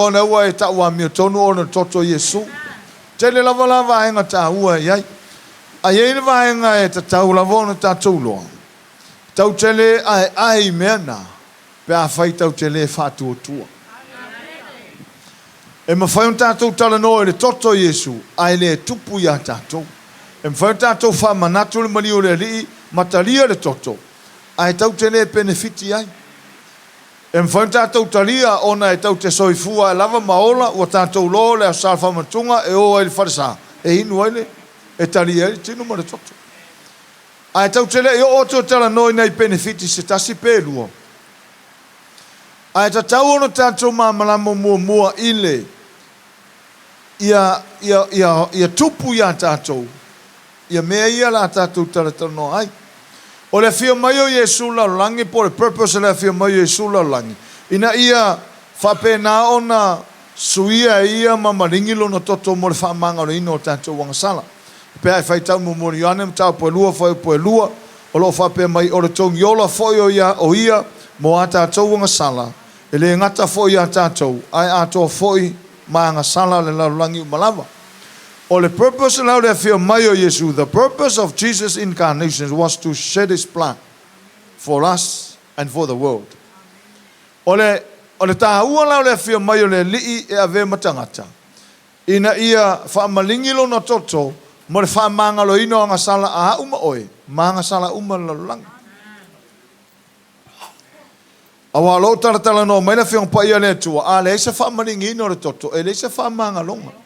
Ona ua e ta'u amiotonu ona toto Iesu. Tele lava la vaega taua e i ai. A i ai le vaega e tatau lava ona tatou iloa, tau te le aeae i mea na pe afai tau te le faatuatua. E mafai ona tatou talanoa i le toto o Iesu ae le tupu iā tatou. E mafai ona tatou faamanatu le maliu o le Alii ma talia le toto ae tau te le penefiti ai. E mafai ona tatou talia ona e tau te soifua ae lava ma ola ua tatou loa o le Aso Sa Faamatuga e o ai i le falesa e inu ai le e talia ai le tino ma le toto. Ae tau te le i oo atu e talanoa i nai penefiti se tasi pe lua. Ae tatau ona tatou malamalama muamua i le ia ia ia ia tupu iā tatou ia mea ia o le a tatou talatalanoa ai. O le afio mai o Iesu i le lalolagi po o le purpose o le afio mai o Iesu i le lalolagi, ina ia faapena ona suia e Ia ma maligi Lona toto mo le faamagaloina o tatou agasala. Pe a e faitau muamua i Ioane mataupu e lua fuaiupu e lua, o lo o faapea mai, O le togiola foi o ia, o Ia mo a tatou agasala, e le gata foi iā tatou, ae atoa foi ma agasala a le lalolagi uma lava. O le purpose la o le afio mai o Iesu, the purpose of Jesus incarnation was to shed his blood for us and for the world. O le o le taua la o le afio mai o le Alii e avea ma tagata, ina ia faamaligi lona toto mo le faamagaloina o agasala a au ma oe, ma agasala uma a le lalolagi. Aua o lo o talatalanoa mai le Afioga Paia a le Atua, a leai se faamaligiina o le toto, e leai se faamagaloga.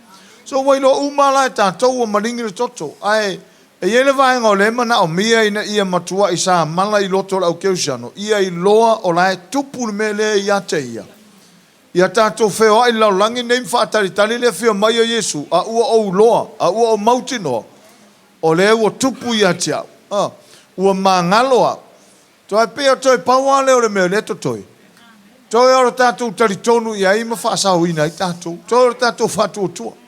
So ua iloa uma lava la e tatou ua maligi le toto. Ae e i ai le vaega o lea e manaomia ina ia matuai samala i loto o le aukerisiano, ia iloa o la e tupu le mea lea ia te ia. Ia tatou feoai i le lalolagi lenei ma faatalitali le afio mai o Iesu, a ua ou iloa, a ua ou mautinoa, o lea ua tupu ia te au. Ua magalo au. Toe pei o toe pau lava lea o le mea o lea e totoe. Toe o le tatou talitonu i ai ma faasaoina ai tatou. Toe o le tatou faatuatua.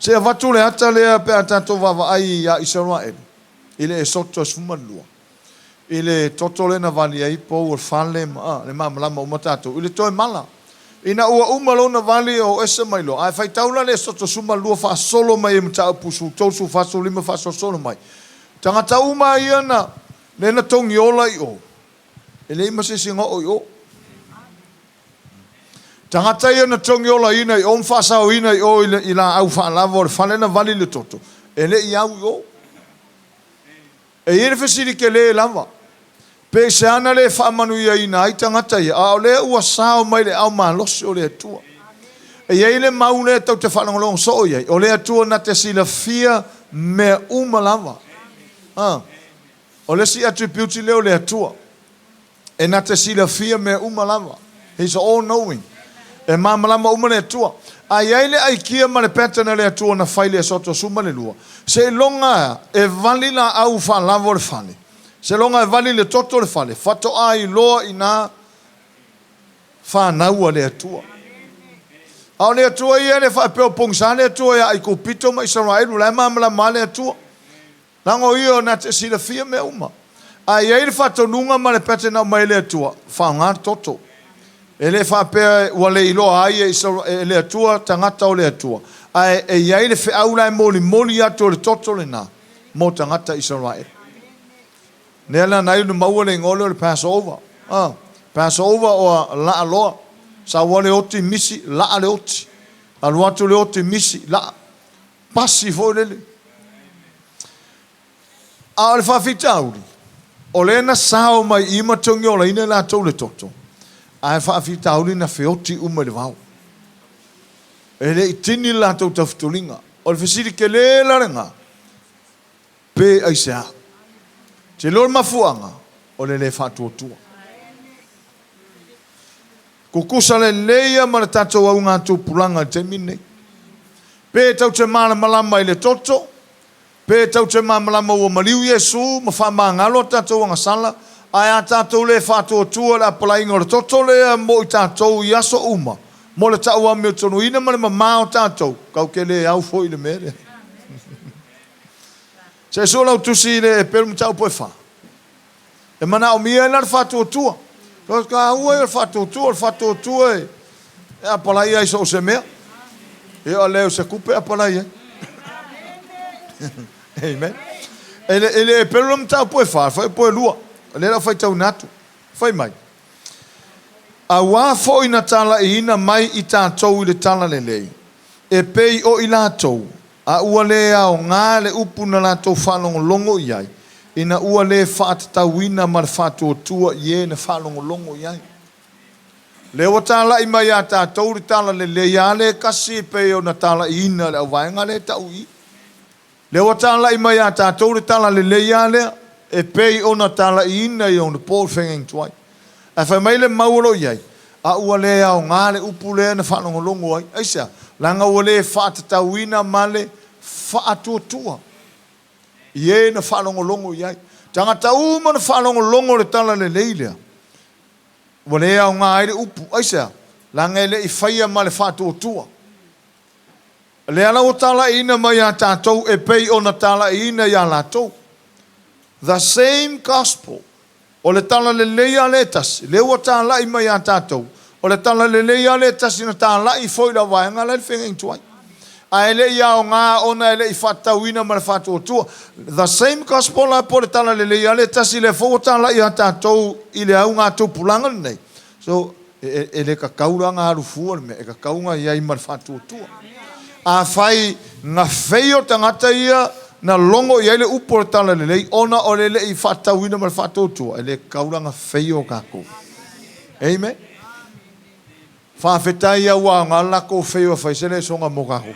Se i avatu le ata lea pe a tatou vaavaai ia Isaraelu i le Esoto 12, i le toto lea na vali ai pou o le fale ma a, le malamalama uma tatou i le toe mala. Ina ua uma lona vali o ese mai loa, ae faitau la le Esoto 12 faasolo mai ai mataupu 13, 14, 15 faasolosolo mai. Tagata uma ia na Lea na togi ola i o, e leai ma se isi na oo i o. Tagata ia na togi olaina i o ma faasaoina i o i laau faalava o le fale na vali le toto, e le i au i o. E i ai le fesili tele lava, pe i se ana le faamanuiaina ai tagata ia, a o lea ua sao mai le aao malosi o le Atua. E i ai le mau lea tou te faalogologo soo i ai, o le Atua na te silafia mea uma lava. A. O le isi attribute lea o le Atua, e na te silafia mea uma lava. He is all knowing. E malamalama uma le Atua. A i ai le aikia ma le pattern a le Atua na fai i le Aso 12, seiloga e vali laau faalava o le fale, seiloga e vali le toto o le fale, faatoa iloa i na fanau a le Atua. A o le Atua ia e le faapea o pogisa le Atua ia Aikupito ma Isaraelu, o la e malamalama lava le Atua. Leaga o Ia na te silafia mea uma. A i ai le faatonuga ma le pattern na aumai e le Atua, faaaoga le toto. E le faapea ua le iloa ai e le Atua tagata o le Atua, ae e i ai le feau la e molimoli atu e le toto lena mo tagata Isaraelu. Lea la na ai ona maua le igoa lea o le Passover. A, Passover oa laa loa. Sau lava le oti misi, laa le oti. Alu atu le oti misi, laa. Pasi foi lele. A o le faafitauli, o lea na sao mai i i ma togiolaina i latou le toto, ae faafitauli na feoti uma i le vao. E le i tini le latou tafituliga. O le fesili tele la lena, pe aisea? Te iloa le mafuaaga, o le le faatuatua. Tutusa lelei ia ma le tatou augatupulaga i le taimi lenei. Pe tou te malamalama i le toto, pe tou te malamalama ua maliu Iesu ma faamagalo a tatou agasala, ae a tatou le faatuatua i le apalaiga o le toto lea mo i tatou i aso uma, mo le tauamiotonuina ma le mama o tatou, tatou te le au foi i le mea lea. Se i sue lau tusi i le Eperu mataupu e fa. E manaomia ai la le faatuatua. O le taua ia o le faatuatua, o le faatuatua e, E apalai lava i so o se mea. Ia o le o se tupe e apalai ai. Amen. E le, e le pelu le mataupu e fa, fai po e lua. O lea la faitauina atu. Fai mai. Auā foi na talaiina mai i tatou i le talalelei, e pei o i latou, a ua le aoga le upu na latou faalogologo i ai, ina ua le faatatauina ma le faatuatua i e na faalogologo i ai. Lea ua talai mai ia tatou le talalelei a lea e tasi e pei ona talaiina e le auvaega lea e tau i i. Lea ua talai mai ia tatou le talalelei a lea e pei ona talaiina i ona po i le feagaiga tuai. Ae fai mai le mau o lo o i ai, A ua le aoga le upu lea na faalogologo ai. Aisea? Leaga ua le faatatauina ma le faatuatua i e na faalogologo i ai. Tagata uma na faalogologo i le talalelei lea, ua le aoga ai le upu. Aisea? Leaga e le i faia ma le faatuatua. Lea la ua talaiina mai ia tatou e pei ona talaiina ia latou. The same gospel. O le talalelei lava lea e tasi, lea ua talai mai ia tatou, o le talalelei lava lea e tasi na talai foi i le vaega la e i le feagaiga tuai. Ae le i aoga ona e le i faatatauina ma le faatuatua. The same gospel la po o le talalelei lava lea e tasi lea foi ua talai ia tatou i le augatupulaga lenei. So, e le tatau la ona alu fua le mea, e tatau ona i ai ma le faatuatua. Afai na feio tagata ia na logo i ai le upu o le talalelei ona o le le i faatatauina ma le faatuatua, e le tatau la ona feio tatou. Amen. Faafetai ia ua aoga le latou feio e fai se lesona mo tatou.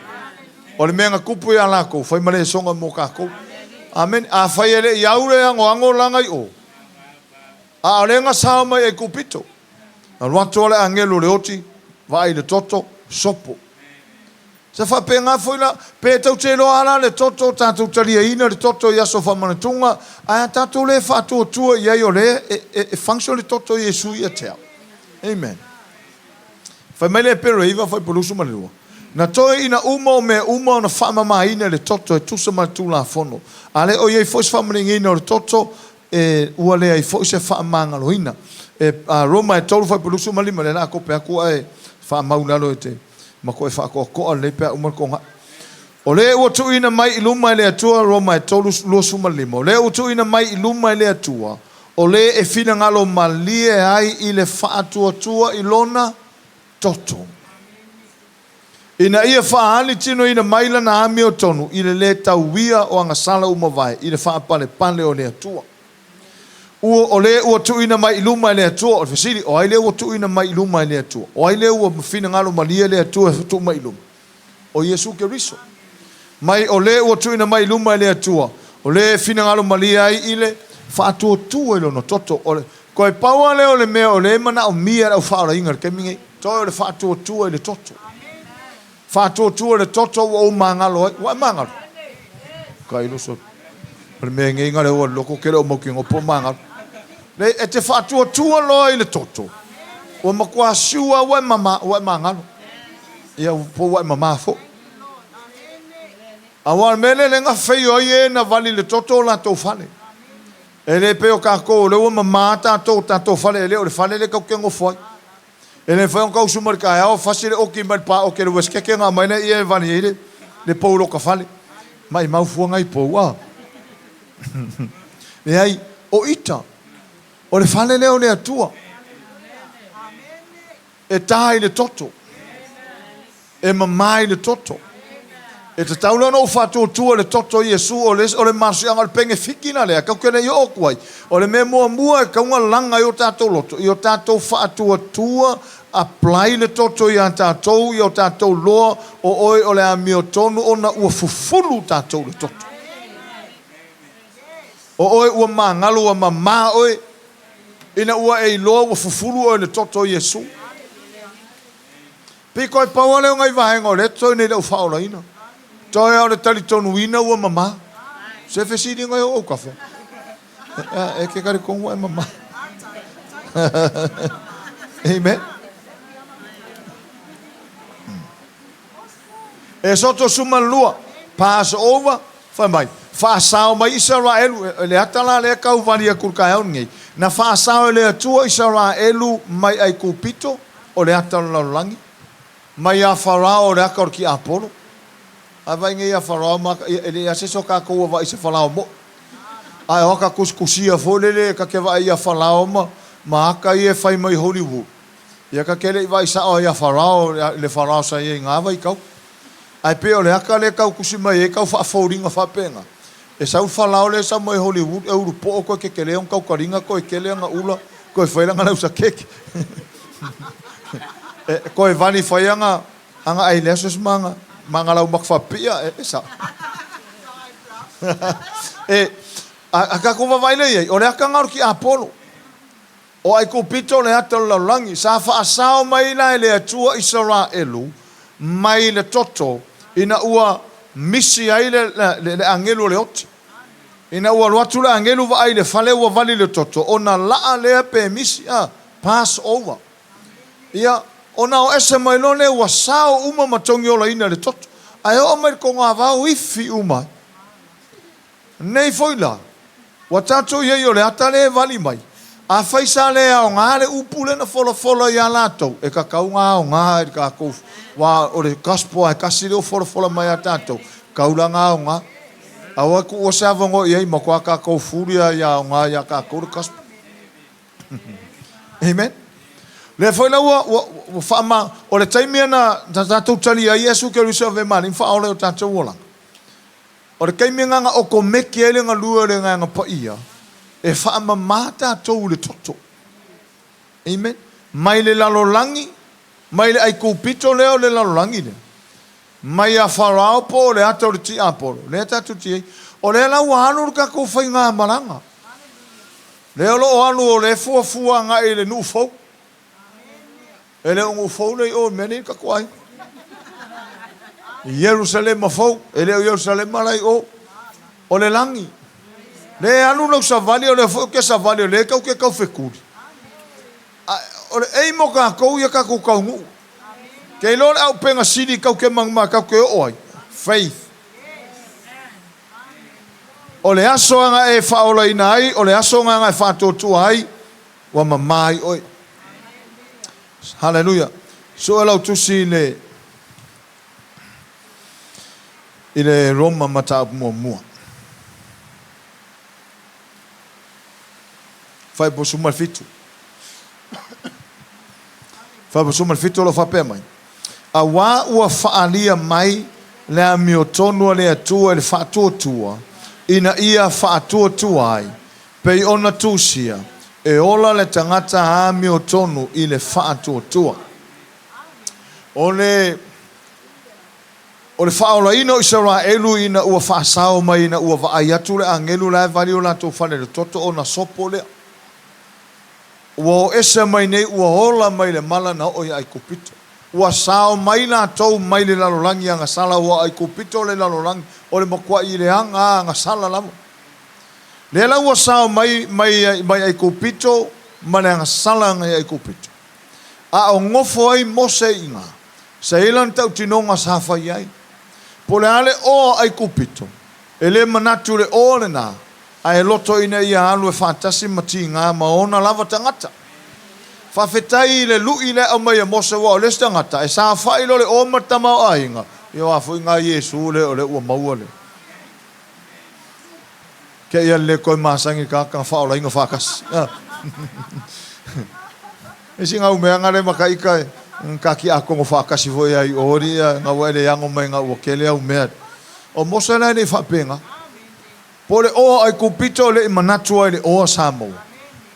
O le mea na tupu ia latou, fai ma lesona mo tatou. Amene. Afai e le i au le anoano lana i o, a o lea na sao mai Aikupito, na alu atu lava le agelu o le oti, vaai i le toto, sopo. Sa faapena foi la, pe tou te iloa lava la le toto, tatou taliaina le toto i aso faamanatuga, ae a tatou le faatuatua i ai o lea e function le toto o Iesu ia te au. Amen. Fai mai le Hepero e 9 fuaiupu 22, Na toe ina uma o mea uma ona faamamaina i le toto e tusa ma le Tulafono, a le o i ai foi se faamaligiina o le toto, e ua leai foi se faamagaloina. E, a Roma e 3 fuaiupu 25, lea o le a kope atu ae faamau i lalo e te matuai faatoatoa lelei pe a uma le togai. O le ua tuuina mai i luma e le Atua, Roma e 3, 25, o le ua tuuina mai i luma e le Atua, o le e finagalo malie ai i le faatuatua i lona toto, ina ia faaali tinoina mai lana amiotonu i le lē tauia o agasala ua mavae i le faapalepale o le Atua. Ua, o le ua tuuina mai i luma e le Atua, o le fesili, o ai lea ua tuuina mai i luma e le Atua? O ai lea ua finagalo malie le Atua e tuu mai i luma? O Iesu Keriso. Mai o le ua tuuina mai i luma e le Atua, o le e finagalo malie ai i le faatuatua i lona toto. O le, toe pau lava lea o le mea o lea e manaomia e le au faaolaina i le taimi nei, toe o le faatuatua i le toto. Faatuatua i le toto ua ou magalo ai. Ua e magalo? Kailoso. O le mea nei na le ua loko ke le o mautinoa po o magalo. Le, e te faatuatua loa i le toto, ua matua sure ua e mama, ua e magalo. Ia, po ua e mama foi. Aua o le mea lea lea na feio ai e na vali i le toto o latou fale. E le pei o tatou o lea ua mama tatou, tatou fale e le o le fale lea tatou te nofo ai. E le mafai ona tausu mai le taeao fasi le oki mai le paoke i le uesekete ona aumai lea e vali ai le pou i lota fale. Maimau fua nai pou a. Leai, o ita, o le fale lea o le Atua. E ta i le toto. E mama i le toto. E tatau la ona ou faatuatua i le toto o Iesu, o le, o le malosiaga o le penefiti la lea, tatou te le i oo atu ai. O le mea muamua e tatau ona laga ai o tatou loto, ia o tatou faatuatua, apply le toto ia tatou, ia o tatou loa o oe o le amiotonu ona ua fufulu tatou i le toto. O oe ua magalo ua mama oe, ina ua e iloa ua fufulu oe i le toto o Iesu. Pei toe pau lava lea o nai vaega o lea e totoe nei i lau faaolaina. Toe lava o le talitonuina ua mama. Se fesiliga e oo autafa. E te talitonu ua e mama. Amen. Esoto 12, Passover, fai mai, faasao mai Isaraelu, e le ata la lea e tau vali atu i le taeao lenei, na faasao e le Atua Isaraelu mai Aikupito, o le ata o le lalolagi. Mai ia Farao o le aka o le tiapolo. A vaai nei ia Farao ma aka, ia, e leai lava se isi o tatou ua vaai i se Farao mo'i. Ae o aka tusitusia foi lele ta te vaai ia Farao ma, ma aka ia e fai mai Hollywood. Ia ta te le i vaai sao ia Farao, le Farao sa i ai i na vaitau. Ae pei o le aka lea e tau tusi mai ai tau faafoliga faapena. E sau le Farao lea e sau mai Hollywood e ulu poo toe tetele ona tautaliga toe tele ana ula toe fai lana lausa keke. E toe vali fai ana ana eyelashes ma ana ma ana laumata faapipii e sao. E a tatou vaavaai lea i ai, o le aka lena o le tiapolo. O Aikupito le ata o le lalolagi, sa faasao mai la e le Atua Isaraelu mai le toto ina ua misi ai le, le, le agelu o le oti. Ina ua alu atu le agelu vaai i le fale ua vali le toto, ona laa lea pe misi, a, pass over. Ia, ona o ese mai loa lea ua sao uma ma togiolaina i le toto. Ae oo mai i le togavao ifi uma ai. Nei foi la, ua tatou i ai o le ata lea e vali mai, afai sa le aoga le upu lea na folafola ia latou, e tatau ona aoga i le tatou wā, o le Gospel lava e tasi lea ua folafola mai ia tatou, tatau la ona aoga. Aua e tuua se avanoa i ai, matua tatou fuli lava ia aoga ia tatou le Gospel. Amen. Lea foi la ua, ua, ua faama, o le taimi na, na tatou talia ai Iesu Keriso ave ma alii ma faaola i o tatou olaga. O le taimi lena na okomeki ai le galue o le Agaga Paia e faamama tatou i le toto. Amen. Mai le lalolagi, mai le Aikupito lea o le lalolagi lea, mai ia Farao po o le ata o le tiapolo, lea tatou te i ai. O lea la ua alu le tatou faigamalaga. Lea o lo o alu o lea e fuafua agai i le nuu fou. E le o nuu fou lea i o i le mea lea i le tatou aiga. Ierusalema fou, e le o Ierusalema la i o. O le lagi. Lea e alu lau savali, o lea foi ou te savali, o lea tatou te taufetuli. A, o le aim o tatou ia tatou taunuu. Ke iloa le aupega sili tatou te manumanu tatou te oo ai. Faith. O le aso na e faaolaina ai, o le aso na e faatuatua ai, Ua mama ai oe. Haleluia. Sue lau tusi i le i le Roma mataupu muamua. Fuaiupu 17. Fuaiupu 17 o lo o faapea mai. Auā ua faaalia mai le amiotonu a le Atua i le faatuatua, ina ia faatuatua ai Pei ona tusia, e ola le tagata amiotonu i le faatuatua. O le o le faaolaina o Isaraelu ina ua faasao mai ina ua vaai atu le agelu la e vali o latou fale i le toto ona sopo lea. Ua o ese mai nei ua ola mai le mala na oo ia Aikupito. Ua sao mai latou mai le lalolagi agasala aua o Aikupito le lalolagi o le matuai leaga a agasala lava. Lea la ua sao mai mai mai Aikupito ma le agasala i Aikupito, a o nofo ai Mose i ina, sa i ai lana tautinoga sa fai ai. Po o le a le oa o Aikupito, e le manatu i le oa lena, ae loto ina ia alu e faatasi ma tiga ma ona lava tagata. Faafetai i le lui lea e aumai e Mose aua o le isi tagata e saofai loa le oa ma le tamaoaiga, ia o a foi na Iesu lea o lea ua maua le. Kea ia le toe masani i tagata na faaolaina faatasi. E si ngau mea nga le maka ika e ka ki akono faatasi foi ai o ri ia nga ua ele ango mai nga ua kele au mea. O Mose la e le i faapena. Po o le oa Aikupito e le i manatu ai le oa Samoa,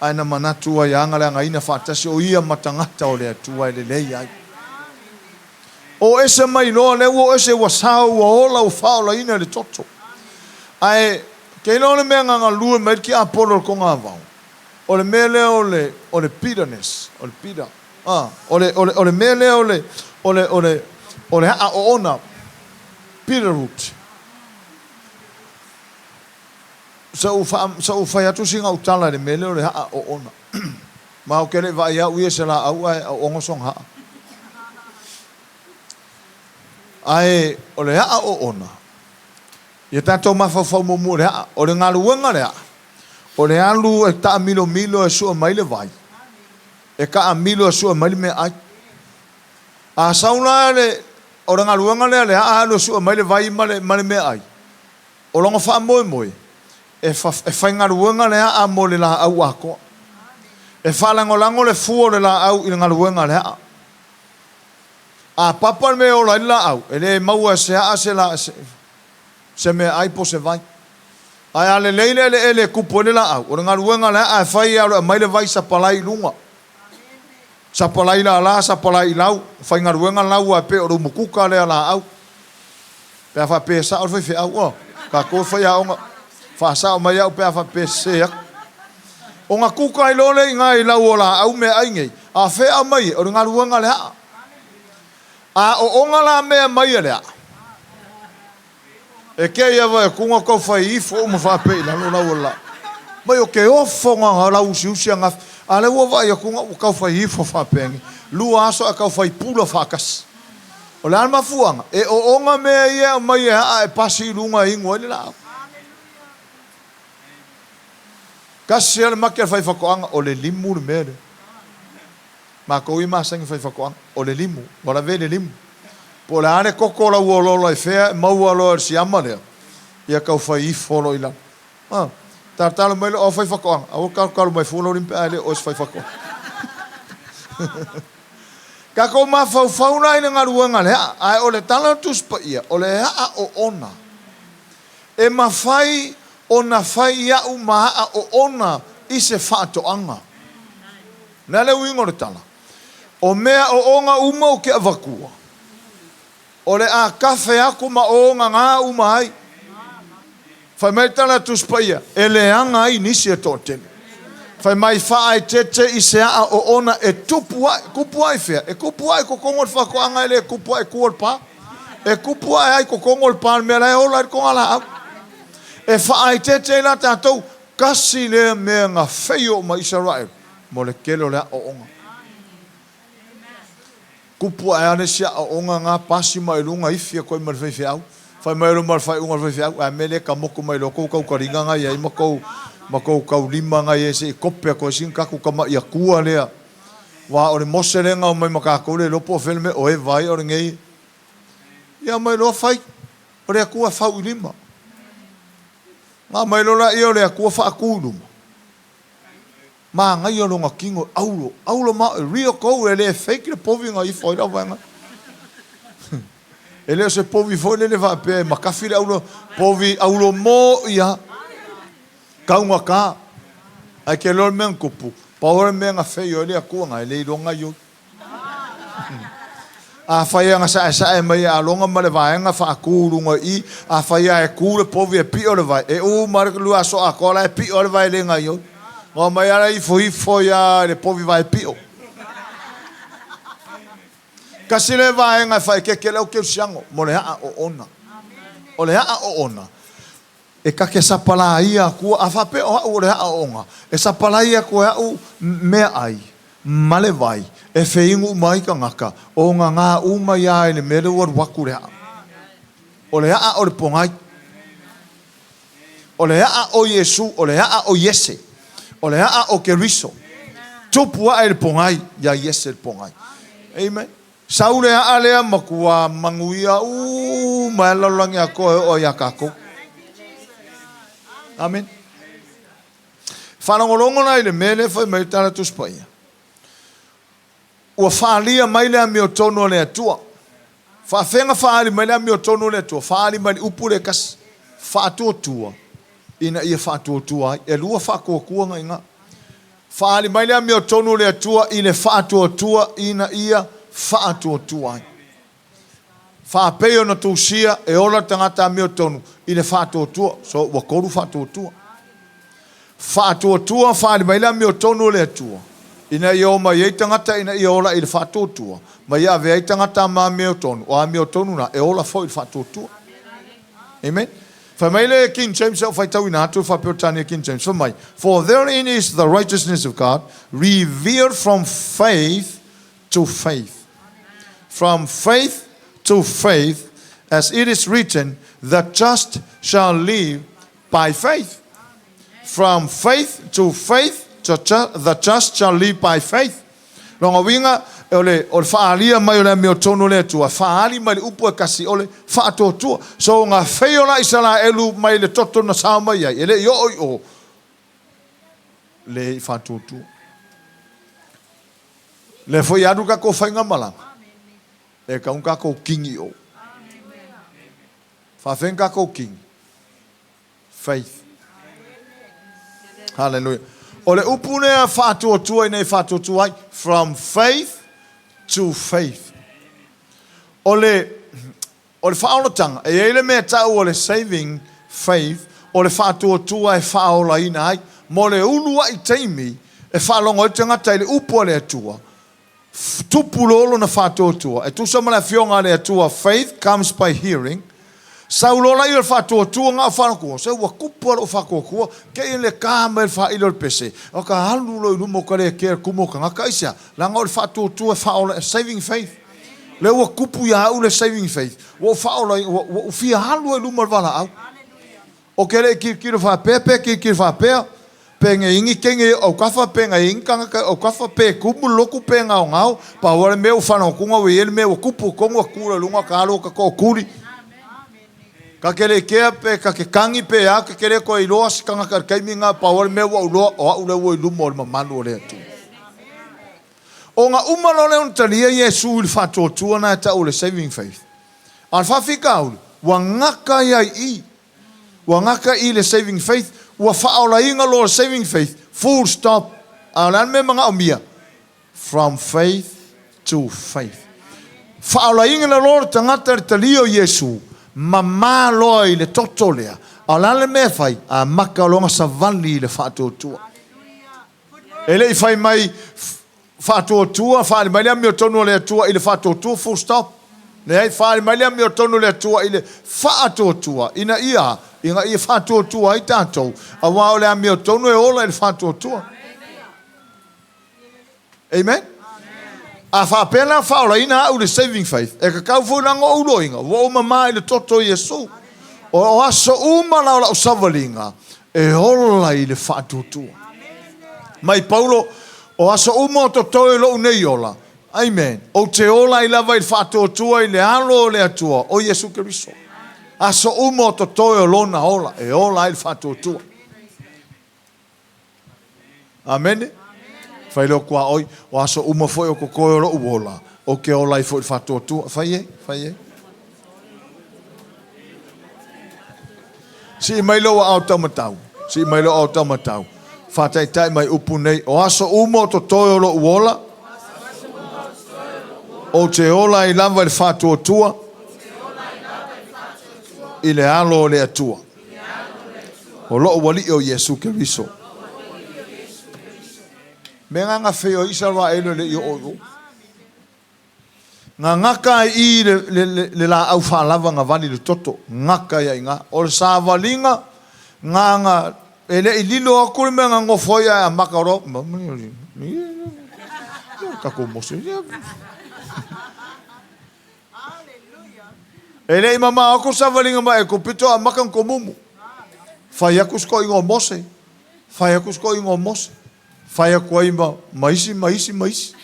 ae na manatu ai aga le againa faatasi o ia ma tagata o le Atua e lelei ai. O ese mai loa lea ua o ese ua sao ua ola ua faaolaina i le toto. Ae ke iloa le mea na galue mai ai le tiapolo o le togavao, o le mea lea o le, o le bitterness, o le bitter, a, o le, o le, o le mea lea o le, o le, o le, o le a'a oona, bitter root. Sa ou faa, sa ou fai atu sina au tala i le mea lea o le a'a oona. Ma ou te le i vaai au ia i se laau ae oona sona haa. Ae o le aa oona, ia tatou mafaufau muamua i le aa. O le galuega o le aa, o le alu e taamilomilo e sue mai le vai, e taamilo e sue mai le meaai. A sau la le, o le galuega lea a le aa alu e sue mai le vai ma le, ma le meaai, o lona faamoemoe, e, fa, e faigaluega le aa mo le laau atoa. E faalagolago le fua o le laau i le galuega a le aa. A papa le mea e ola ai le laau, e le maua e se aa se, la, se, se meaai po o se vai. Ae a lelei le eleele e tupu ai le laau, o le galuega a le aa e fai e alu e aumai le vai sapalai i luga. Sapalai lala, sapalai i lau, faigaluega lau aua e pei o le umukuka lea laau. Pe a faapea e sao le faifeau, ua, tatou e faiaoga, faasao mai au pe a faapea e sese atu. Ona kuka ai loa lea i ina i lau o laau meaai nei, a o fea e aumai ai? O le galuega a le aa. A oona la mea mai e le aa, e te i a vaai atu na tau fai ifo uma faapea i lalo lau o le laau. Mai o te ofo na lau usiusi ananafi, a o lea ua vaai atu na ua tau fai ifo faapea nei. 2 aso ae tau fai pula faatasi. O le a le mafuaaga? E oona mea ia e aumai e aa e pasi i luga e inu ai le laau. Tasi lava le make a le faifaatoaga, o le limu le mea lea. Matou ia e masani i faifaatoaga, o le limu, ua lavea i le limu. Po o le a le toto o lau olaola i fea e maua loa e le siama lea, ia tau fai ifo loa i lalo. A, talotalo mai loa, o faifaatoaga, aua le talotalo mai fua lau lima pe a e le o oe o se faifaatoaga. Tatou mafaufau la i le galuega a le aa, ae o le tala o le Tusi Paia, o le aa oona. E mafai ona fai i a'u ma aa oona i se faatoaga. O le a le uiga o le tala? O mea oona uma ou te avatua, o le a kafe aku ma ogagā uma ai. Fai mai le tala a Tusi Paia, e leaga ai nisi e toatele. Fai mai, faaeteete i se aa oona e tupu ae. Tupu ae i fea? E tupu ae i totonu o le faatoaga e le tupu ae i tua o le pa. E tupu ae ai i totonu o le pa i le mea la e ola ai le togalaau. E faaeteete ai la tatou, tasi lea mea na feio uma Isaraelu mo le tele o le aoaoga. Tupu ae lava le isi aoaoga na pasi mai luga ifi atu ai ma le faifeau. Fai mai loa ma le faaiuga a le faifeau, a mea lea e tamoto mai loa tou tautaliga na i ai ma tou ma tou taulima na i ai se i kope atu ai sina tatou tama'i Atua lea. Aua o le Mose lea na omai ma tatou le iloa po o fea le mea o eva ai o lenei. Ia aumai loa fai, o le Atua e fau i lima. Na aumai loa laia o le Atua faatu i luma. Manaia lona tino e auro, auro ma e real gold e le fake le povi na ifo ai lau vaega. E le o se povi foi lele faapea e makafi le auro, povi auro mo ia taugata. Ae ke loa le mea na tupu, pau le mea na feio ai le Atua na e le iloa gaioi. Afai lava na saesae mai e Alona ma le vaega faatu i luga i i, afai lava e tu le povi e pio le vae, e uma lava le 2 aso atoa la e pio lava le vae e le gaioi. Na omai lava la ifoifo ia i le povi vae pio. Tasi lea vaega e faaeteete le au kerisiano mo le aa oona. O le aa oona, E ta te sapalaia atua, a faapea o a'u o le a'ao'oga, e sapalai atu e a'u meaai ma le vai e feinu uma ai tagata, o gagā uma ia i le mea lea ua alu atu le a'a. O le a'a o le pogai. O le a'a o Iesu, o le a'a o Iese, o le a'a o Keriso. Tupu ae i le pogai, iā Iese le pogai. Amen. Sau le aa lea matua manuia uma ai le lalolagi atoa e oo ai ia tatou. Amen. Faalogologo la i le mea lea e fai mai le Tala Tusi Paia. Ua faalia mai le amiotonu a le Atua. Faafefea na faaali mai le amiotonu a le Atua? Faaali mai le upu lea e tasi, faatuatua ina ia faatuatua ai. E 2 faatuatuaga i ina. Faaali mai le amiotonu o le Atua i le faatuatua ina ia faatuatua ai. Faapei ona tusia e ola le tagata amiotonu i le faatuatua. So, ua 3 faatuatua. Faatuatua, faaali mai le amiotonu o le Atua ina ia omai ai tagata ina ia ola i le faatuatua, ma ia avea ai tagata ma amiotonu, o amiotonu na e ola foi i le faatuatua. Amen. Fai mai le King James, o faitauina atu le faa-Peretania King James, fai mai, For therein is the righteousness of God revealed from faith to faith. From faith to faith, as it is written, the just shall live by faith. From faith to faith, the just shall live by faith. Lona uiga, O le, o le faaalia mai o le amiotonu o le Atua, faaali mai le upu e kasi o le faatuatua. So gafei o la Isaraelu mai le toto na sao mai ai, e le i oo i o, le i faatuatua. Lea foi e alu le tatou faigamalaga, e tatau ona tatou kini i o. Faafefea ona tatou kini? Faith. Hallelujah. O le upu lea faatuatua ina ia faatuatua ai, from faith to faith. O le, o le faaolataga, e i ai le mea e tau o le saving faith, o le faatuatua e faaolaina ai. Mo le uluai taimi e faalogo ai le tagata i le upu a le Atua, tupu loa lona faatuatua, e tusa ma le Afioga a le Atua, faith comes by hearing, sau loa laia o le faatuatua na o faalogo, se ua tupu lava lou faatuatua, te i le ta mai le faaili o le pese, o ka alu loa i luma o ka le kea le tumu o tagata, aisea? Leaga o le faatuatua e faaola, saving faith. Lea ua tupu ia au le saving faith, ua ou faaola, ua ou fia alu ai i luma o le valaau. Ou te le i tilotilo faapea pe tilotilo faapea, pe nei ni teine i autafa, pe nei ni tagata i autafa, pe tumu le lotu pe gaogao, pau lava le mea ua fanaotuga ua i ai le mea ua tupu i totonu, ua tu loa i luga ta alu o ta tootuli. Ta te le i kea pe ta te tagi pe a, ta te le toe iloa se tagata i le taimi lena, pau lava le mea ua ou iloa, o au lea ua i luma o le mamalu o le Atua. Ona uma loa lea ona talia Iesu i le faatuatua lena e tau o le saving faith. A o le faafitauli, ua gata ai i i. Ua gata i le saving faith, ua faaolaina loa le saving faith, full stop. A o le a le mea e manaomia? From faith to faith. Faaolaina loa le tagata i le talia o Iesu, mama loa i le toto lea. A o le a le mea e fai? Amata loa ona savali i le faatuatua. E le i fai mai faatuatua, faaali mai le amiotonu a le Atua i le faatuatua, full stop. Leai, faaali mai le amiotonu a le Atua i le faatuatua, ina ia, ina ia faatuatua ai tatou, aua o le amiotonu e ola i le faatuatua. Amen? A faapea la faaolaina au i le saving faith, e tatau foi la ona ou iloaina, ua ou mama i le toto o Iesu. O aso uma la o lau savaliga, e ola i le faatuatua. Mai Paulo, o aso uma o totoe o lou nei ola, amen, ou te ola ai lava i le faatuatua i le alo o le Atua, o Iesu Keriso. Aso uma o totoe o lona ola, e ola ai le faatuatua. Amene? Fai lea o tuaoi, o aso uma foi o totoe o lou ola, ou te ola ai foi i le faatuatua. Fai ai, fai ai. Sii mai lou aao taumatau, sii mai lou aao taumatau. Faataitai mai upu nei, o aso uma o totoe o lou ola, ou te ola ai lava i le faatuatua i le alo o le Atua. O lou Alii o Iesu Keriso. Mea nga gafei o Isaraelu e le i oo i o. Gagaka ai i le, le, le, le laau faalava gavali le toto. Gaka ai i nga. O le savaliga, nga, e le i lilo aku le mea nga nofo ai ae amata loa. Tatou Mose. E le i mamao aku le savaliga mai Aikupito a amata ona tomumu. Fai aku si toeaina o Mose, fai aku si toeaina o Mose, fai atu ai ma, ma isi, ma isi, ma isi.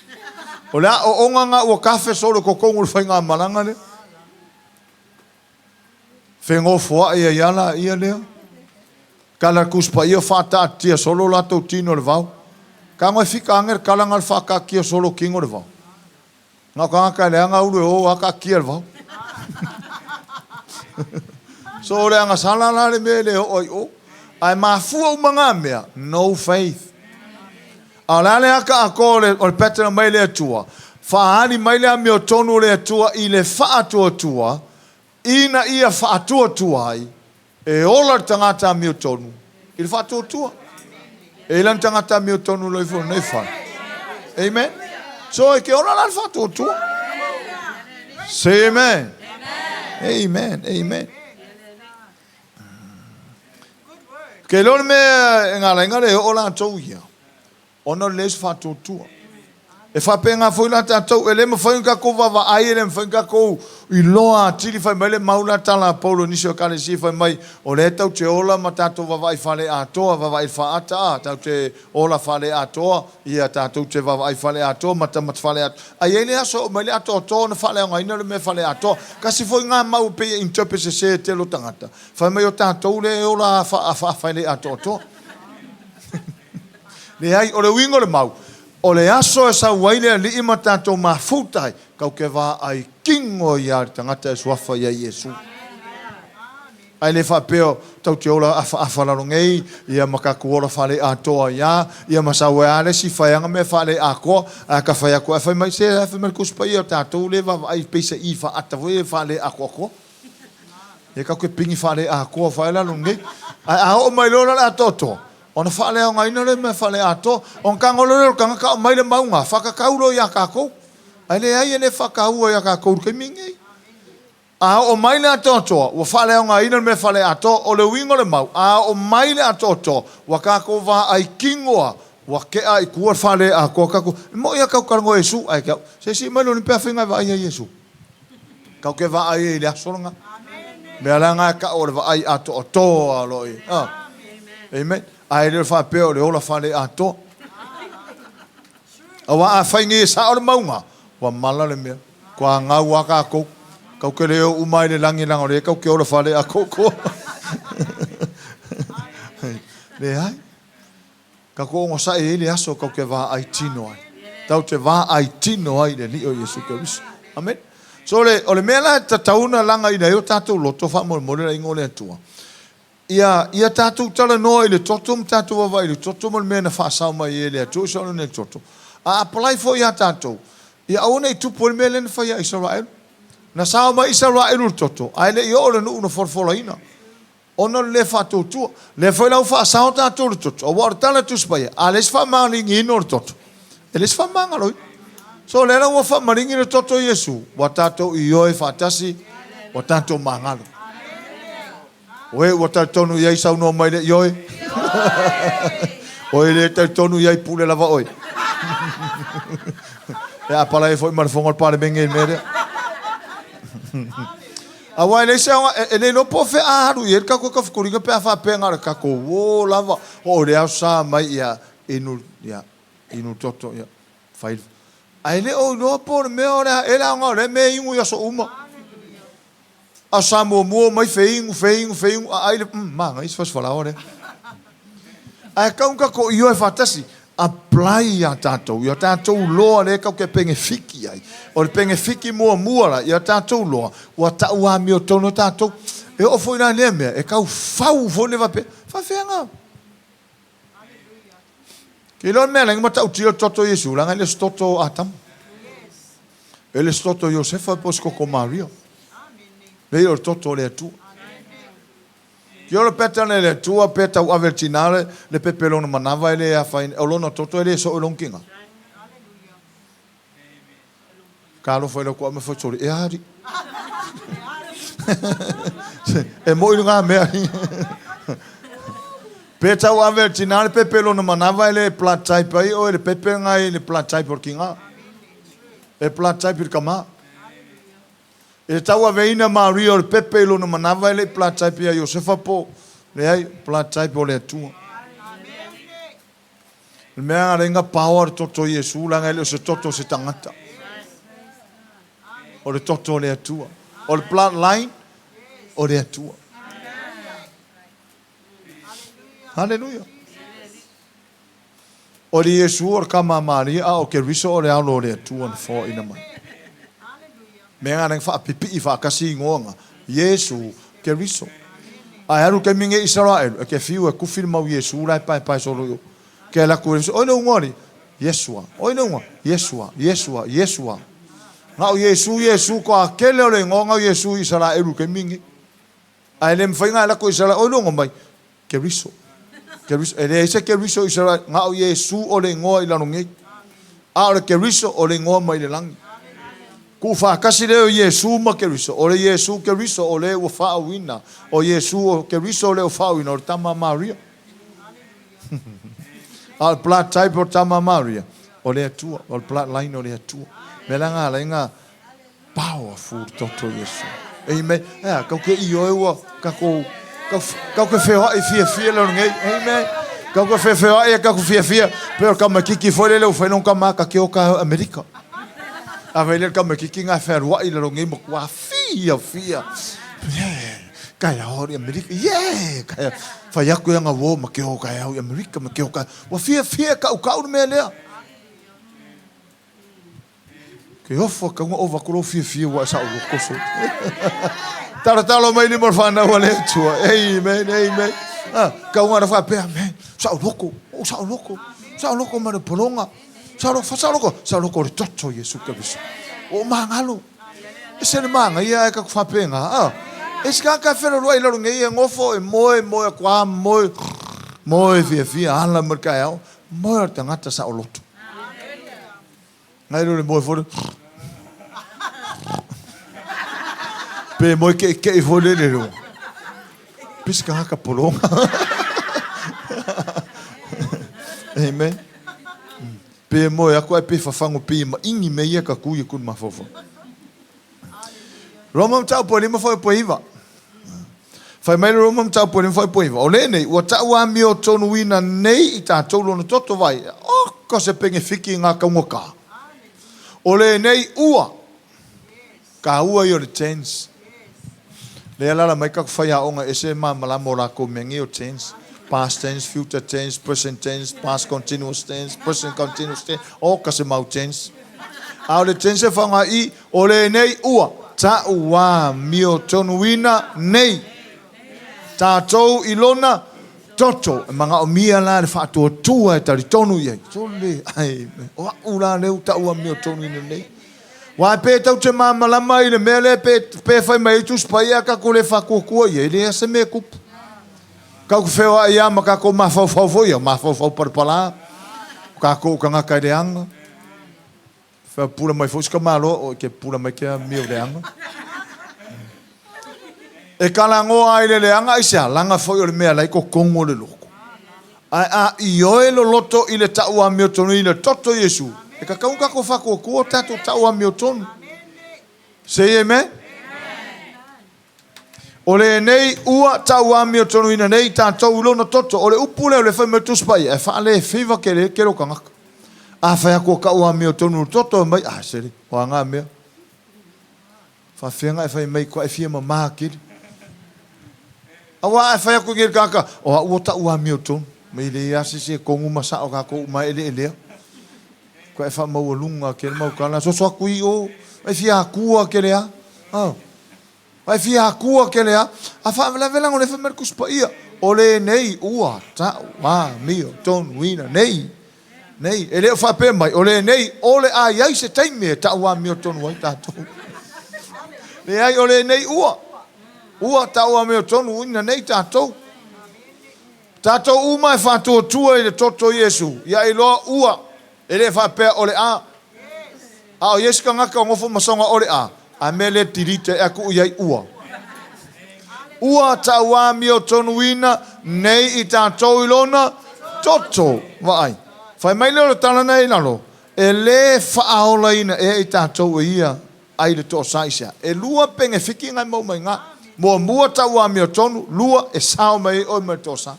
O le aoaoga lena ua tafe solo i totonu o le faigamalaga lea. Fenofoai ai lava laia lea. Tala le Tusi Paia faataatia solo latou tino i le vao. Tago e fika ane le tala na o le faataatia solo tino i le vao. Na o tagata leaga ulu e o a taatia i le vao. So o le agasala la le mea e le oo ai i o. Ae mafua uma na mea, no faith. A o le a le aka atoa o le, o le pattern mai le Atua? Faaali mai le amiotonu o le Atua i le faatuatua, ina ia faatuatua ai, e ola le tagata amiotonu i le faatuatua. E i lana tagata amiotonu loa ifo nei fale. Amen. So e ke ola la le faatuatua. Say amen. Amen. Amen. Ke iloa le mea e galaiga le oo latou ia, ona o le leai o se faatuatua. E faapena foi la tatou, e le mafai ona tatou vaavaai, e le mafai ona tatou iloa atili. Fai mai le mau lea tala a Paulo i nisi o ekalesia, fai mai, o lea tatou te ola ma tatou vaavaai faale-atoa, vaavaai i le faata, a, tatou te ola faale-atoa, ia tatou te vaavaai faale-atoa, matamata faale-atoa. Ae i ai le aso e oo mai le atoatoa ona faaleaogaina le mea faale-atoa. Tasi foi lena mau e pei e interpret sese e le tele o tagata, fai mai o tatou lea e ola afaafa e le atoatoa. Leai, o le uiga o le mau, o le aso e sau ai le Alii ma tatou mafuta ai, tatou te vaai kino ai lava i le tagata e suafa i ai Iesu. Ae le faapea tatou te ola afaafa lalo nei, ia ma tatou ola faale-atoa ai lava, ia ma sau ai lava le isi fai ana mea faale-atoa, ae ta fai atu, ae fai mai, se ae fai mai le Tusi Paia, o tatou lea e vaavaai pei se i faata foi lea faale-atoatoa. Ia tatou te pigi faale-atoa foi lalo nei. Ae a oo mai loa la le atoatoa, ona faaleaogaina lea mea faale-atoa. Ona tago loa lea o le tagata aumai le mauga, faatatau loa ia tatou. Ae leai, e le faataua ia tatou i le taimi lenei. A oo mai le atoatoa, ua faaleaogaina le mea faale-atoa. O le uiga o le mau, a oo mai le atoatoa, ua tatou vaai kino lava, ua tea i tua le faale-atoa. Tatou, e moni lava tatou talanoa i Iesu, ae te au, se sii mai lou lima pe afai na e vaai ia Iesu. Tatou te vaai ai i le aso lena. Mea la lena e tau o le vaai atoatoa loa i ai. Amen. Ae le o le faapea o le ola faale-atoa. Aua afai nei e sao le mauga, ua mala le mea. Ua gau lava tatou. Tatou te le o uma ai i le lagi leaga o lea tatou te ola faale-atoatoa. Leai. Tatou onosai e i ai le aso tatou te vaai tino ai. Tatou te vaai tino ai i le Alii o Iesu Keriso. Amene. So le, o le mea la e tatau ona lagaina ai o tatou loto faamolemole le Aiga o le Atua, ia, ia tatou talanoa i le toto ma tatou vaavaai i le toto ma le mea na faasao mai ai e le Atua i soona nei toto. A apply foi ia tatou, ia aua ne i tupu ai le mea lea na fai ia Isaraelu. Na sao mai Isaraelu i le toto, ae le i oo i le nuu na folafolaina. Ona o le le faatuatua. Lea foi la ua faasao tatou i le toto, aua o le tala a Tusi Paia, a leai se faamagaloina o le toto, e leai se faamagaloina. So o lea la ua faamaligi le toto o Iesu, ua tatou ioe faatasi, ua tatou magalo. O e ua talitonu i ai saunoa mai le ioe. O e le talitonu i ai pule lava oe. E apala ai foi ma le fofoga o le Palemene i le mea lea. Aua e leai se aoga, e le iloa po o fea a alu i ai le tatou taufetuliga pe a faapea na o le tatou uo lava, oo i le Aso Sa mai ia inu, ia inu toto, ia fai le. Ae le o iloa po o le mea o le a ea le aoga o lea mea e inu i aso uma. Aso Sa muamua omai feinu, feinu, feinu, a ai le, umm, manaia se fasifalaoa lea. Ae tau ina tatou ioe faatasi, apply ia tatou, ia tatou loa lea tatou te penefiki ai. O le penefiki muamua la, ia tatou loa, ua tau amiotonu tatou. E oo foi la i lea mea, e tau fau foi le faapea, faafefea na. Ke iloa le mea la matautia o le toto o Iesu, leaga e le o se toto o Atamu. E le o se toto o Iosefa po o se toto o Maria. Leai o le toto o le Atua. Ke ola pea tana e le Atua pe tauave e le tina le pepe lona manava e le afaina, o lona toto e le soo i lona kiga. Talofa i lau tuaa ma fai soli, e a alii. E moi lena mea. Pe tauave e le tina le pepe lona manava e le blood type ai oe le pepe lena e i le blood type o le kiga. E blood type i le tama. I le tauaveina Maria o le pepe i lona manava e le i blood type ia Iosefa po, leai, blood type o le Atua. O le mea ala ai na paoa le toto o Iesu, leaga e le o se toto o se tagata. O le toto o le Atua. O le blood line o le Atua. Haleluia. O le Iesu o le tama a Maria, a o Keriso o le alo o le Atua na foaina mai. Mea na na faapipii faatasi igoa na, Iesu, Keriso. Ae alu taimi nei Isaraelu, e ke fiu e kufi le mau Iesu la e paepae solo i o. Ke alu atu e oi le ugoa li, Iesua, oi le ugoa, Iesua, Iesua, Iesua. Na o Iesu, Iesu, toa kele o le igoa na o Iesu i Isaraelu taimi nei. Ae le mafai na alu atu i Isaraelu, oi le ugoa mai, Keriso. Keriso. E leai se Keriso i Isaraelu, na o Iesu o le igoa i lalo nei. A o le Keriso, o le igoa mai le lagi. Tuufaatasi lea o Iesu ma Keriso, o le Iesu Keriso o le ua faauuina, o Iesu o Keriso o le ua faauuina, o le tama a Maria. A o le blood type o le tama a Maria, O le Atua, o le bloodline o le Atua. Mea la nga ala ai powerful le toto o Iesu. Amen. Ea, kau ke ioe ua kakou, kau, kau ke feoai fiafia leo lenei. Amen. Kau ke feoai e kakou fiafia. Pe o le kamakiki foi lele ua fai lona tama ka ke o ka Amerika. A fai lea le kamakiki nga fealuai lalo nei matua fiafia. Yeah. Kai ao i Amerika. Yeah. Kai fai aku ia nga wo ma ke o kai au i Amerika ma ke o kai. Ua fiafia kaukau le mea lea. Ke ofo ka ua ova ko fiafia ua sa o koso. Talo talo mai lima o le whanau a le Atua. Amen, amen. Ah, ka ua na whapea, man, sa o loko, o sa o loko, sa o loko ma le polonga. Sa o sa o loko, sa o loko le toto Iesu Keriso. O mangalo. E se le manga ia e ka whapenga. Ah, e se ka ka whero rua i laro ngei e ngofo e moe, moe a kua moe, moe fiafia ala ma le kai ao. Moe o le tagata sa o loto. Ngai le moe foi. Pe moe ke ke foi le le lo. Pisi ka haka polonga. Amen. Pe moe aku ai pe whawhango pe ma ingi me ia ka kui e kunu mawhawha. Roma mataupu e lima foi po iva. Fai mai le Roma mataupu e lima foi po iva. O lenei, ua ta'u amiotonuina nei i tātou lona toto vai. Oh, ko se penge fiki i ngā kaunga kā. O lenei ua. Ka ua i o le tense. Lea lala mai kaku whai aonga e se māmalama o lākou mea ngi o tense. Past tense, future tense, present tense, past continuous tense, present continuous tense. Oh, ka se mau tense. A o le tense e whaonga i, O lenei ua ta'uamiotonuina nei tātou i lona toto. E manaomia la le faatuatua e talitonu i ai. Sole, ai, o a'u la lea ua ta'uamiotonuina nei. Uae pe tou te malamalama i le mea lea pe, pe fai mai ai Tusi Paia a kakou le faatuatua i ai, e leai se mea e kupu. Kau ke feoai a ma kakou mafaufau foi ia, mafaufau palapala, o kakou o kagaka e leaga. Whea pula mai foi se malo o ke pula mai ke amio leaga. E kalagoa ai le leaga aisea? Laga foi o le mea la i totonu o le loto. Ae a ioe loloto i le ta'u amiotonu i le toto o Iesu, e tatau ona tatou faatuatua o tatou ta'u amiotonu. Say amen. O lenei ua ta'u amiotonuina nei tatou i lona toto. O le upu lea o le fai mai Tusi Paia, e faalefeiva kele ai kele o tagata. A fai atu o ta'u amiotonu i le toto, e mai, ah, sele, o a ngā mea. Faafefea e fai mai koa e fia mamā kele. Auā a fai atu i le tagata, o a'u o ta'u amiotonu. Mai le ia se se kogu ma sa'o kākou uma eleelea. Koa e faamaualuga kele mau tala, soso atu i o, e fia akua kele a. Oh. Ai fia akua kele a, a faavelavelanga o le fai mai le Tusi Paia, o lenei ua ta'u amiotonuina nei. Nei, e le o faapea mai, o lenei o le a i ai se taimi e ta'u amiotonu ai tatou. Leai, o lenei ua, ua ta'u amiotonuina nei tatou. Tatou uma e faatuatua i le toto o Iesu, ia iloa ua, e le faapea o le a. A o Iesu tagata o nofo ma soga o le a, a mea lea delete e tuu i ai ua. Ua tauamiotonuina nei i tatou i lona toto. Vaai. Fai mai lea o le tala na i lalo, e le faaolaina ea i tatou e ia ai le toasa aisea? E lua penefiti na e mau mai na. Muamua tauamiotonu, lua e sao mai ai oe mai le toasa.